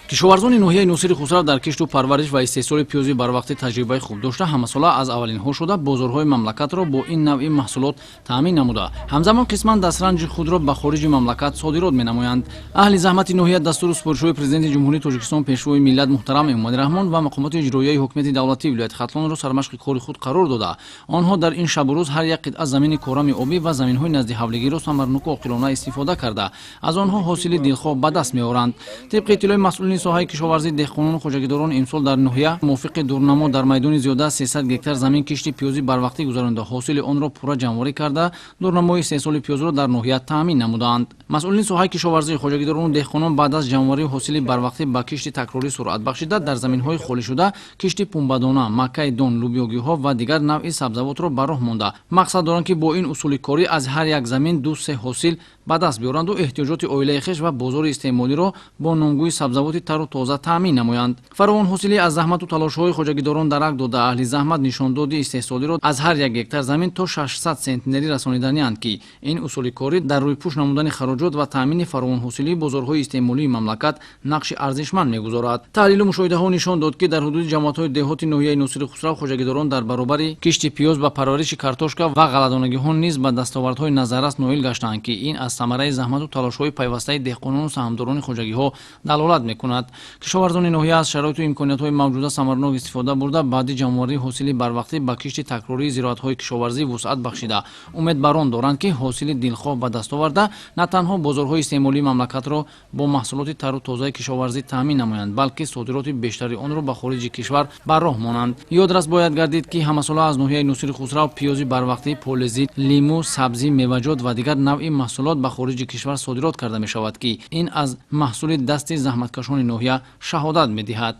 Кишоварзони ноҳияи Носири Хусрав дар кишту парвариш ва истеҳсоли пиёзи барвақтӣ таҷрибаи хуб дошта, ҳамасола аз аввалинҳо шуда, бозорҳои мамлакатро бо ин навъи маҳсулот таъмин намуда, ҳамзамон қисман дастранҷи худро ба хориҷи мамлакат содирот менамоянд. Аҳли заҳмати ноҳия дастуру супоришҳои Президенти Ҷумҳурии Тоҷикистон, Пешвои миллат муҳтарам Эмомалӣ Раҳмон ва мақомоти иҷроияи ҳокимияти давлатии вилояти Хатлонро сармашқи кори худ қарор дода, онҳо дар ин шабу рӯз ҳар як қитъа замини корами обӣ ва заминҳои назди ҳавлигиро самарноку оқилона истифода карда, аз онҳо ҳосили дилхоҳ ба даст меоранд. Тибқи иттилои масъулини соҳаи кишоварзӣ, деҳқонону хоҷагидорон имсол дар ноҳия мувофиқи дурнамо дар майдони зиёда аз 300 гектар замин кишти пиёзи барвақтӣ гузаронида, ҳосили онро пурра ҷамъворӣ карда, дурнамои истеҳсоли пиёзро дар ноҳия таъмин намудаанд. Масъулини соҳаи кишоварзӣ, хоҷагидорону деҳқонон баъд аз ҷамъвории ҳосили барвақтӣ ба кишти такрорӣ суръат бахшида, дар заминҳои холишуда кишти пунбадона, маккаи дон, лӯбиёгиҳо ва дигар навъи сабзавотро ба роҳ монда, мақсад доранд, ки бо ин усули корӣ аз ҳар як замин ду-се ҳосил ба даст биёранду эҳтиёҷоти оилаи хеш ва бозори истеъмолиро бо номгӯи сабзавоти тару тоза таъмин намоянд. Фаровонҳосилӣ аз заҳмату талошҳои хоҷагидорон дарак дода, аҳли заҳмат нишондоди истеҳсолиро аз ҳар як гектар замин то 600 сентнерӣ расониданианд, ки ин усули корӣ дар рӯйпӯш намудани хароҷот ва таъмини фаровонҳосилии бозорҳои истеъмолии мамлакат нақши арзишманд мегузорад. Таҳлилу мушоҳидаҳо нишон дод, ки дар ҳудуди ҷамоатҳои деҳоти ноҳияи Носири Хусрав хоҷагидорон дар баробари кишти пиёз ба парвариши картошка ва ғалладонагиҳо низ ба дастовардҳои назаррас ноил гаштаанд, ки ин аз самараи заҳмату талошҳои пайвастаи деҳқонону саҳмдорони хоҷагиҳо далолат мекунад. Кишоварзони ноҳия аз шароиту имкониятҳои мавҷуда самарнок истифода бурда, баъди ҷамъоварии ҳосили барвақтӣ ба кишти такрории зироатҳои кишоварзӣ вусъат бахшида, умед бар он доранд, ки ҳосили дилхоҳ ба даст оварда, на танҳо бозорҳои истеъмолии мамлакатро бо маҳсулоти тару тозаи кишоварзӣ таъмин намоянд, балки содироти бештари онро ба хориҷи кишвар ба роҳ монанд. Ёдрас бояд гардид, ки ҳамасола аз ноҳияи Носири Хусрав пиёзи барвақтӣ, полезӣ, лимӯ, сабзӣ, меваҷот ва дигар навъи маҳсулот ба хориҷи кишвар содирот карда мешавад, ки ин аз маҳсули дасти заҳматкашони ноҳия шаҳодат медиҳад.